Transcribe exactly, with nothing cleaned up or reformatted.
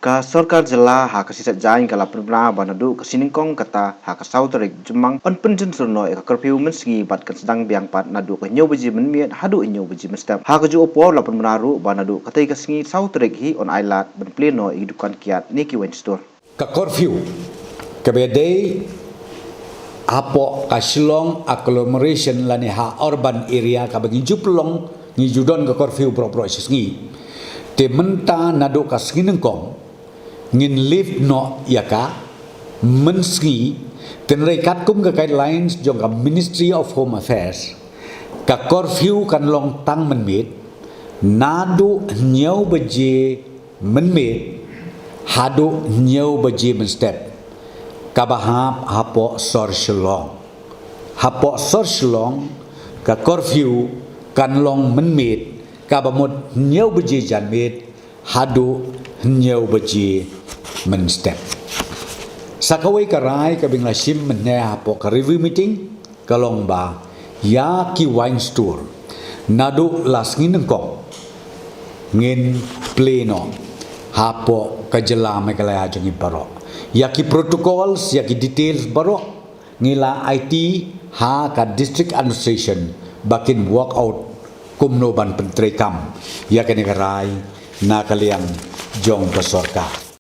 Ka sorkar jylla ha ka sngi Saitjaiñ ka la pynbna ba naduh ka sngi Nyngkong kata ha ka saw tarik Jymmang yn pynjynjar noh ïa ka curfew mynsngi bad kan sdang biang pat naduh ka hynñiew baje mynmiet haduh hynñiew baje mynstep. Ha kajuh ka por la pynbna ruh ba naduh katei ka sngi saw tarik hi yn ailad ban plie noh ïa ki dukan kiad ne ki wine store. Ka curfew kaba dei hapoh ka Shillong agglomeration lane ha urban area kaba ngi ju pynlong ngi ju don ka curfew baroh baroh shi sngi. Te mynta naduh ka sngi Nyngkong ngin lift noh ïa ka mynsngi, tynrai katkum ka guidelines jong ka Ministry of Home Affairs, ka curfew kan long tang mynmiet naduh hynñiew baje mynmiet haduh hynñiew baje mynstep, kaba hap hapoh sor Shillong. Hapoh sor Shillong ka curfew kan long mynmiet, kaba mut hynñiew baje janmiet haduh hynñiew baje mynstep. Sa kawei ka rai kaba ngi la shim mynne hapoh ka review meeting ka long ba ïa ki wine store naduh la sngi Nyngkong ngin plie noh hapoh ka jylla Meghalaya jong ngi baroh. Ïa ki protocols, ïa ki details baroh ngi la aiti ha ka district administration ba kin work out kumno ban pyntreikam ïa kane ka rai na ka liang jong ka sorkar.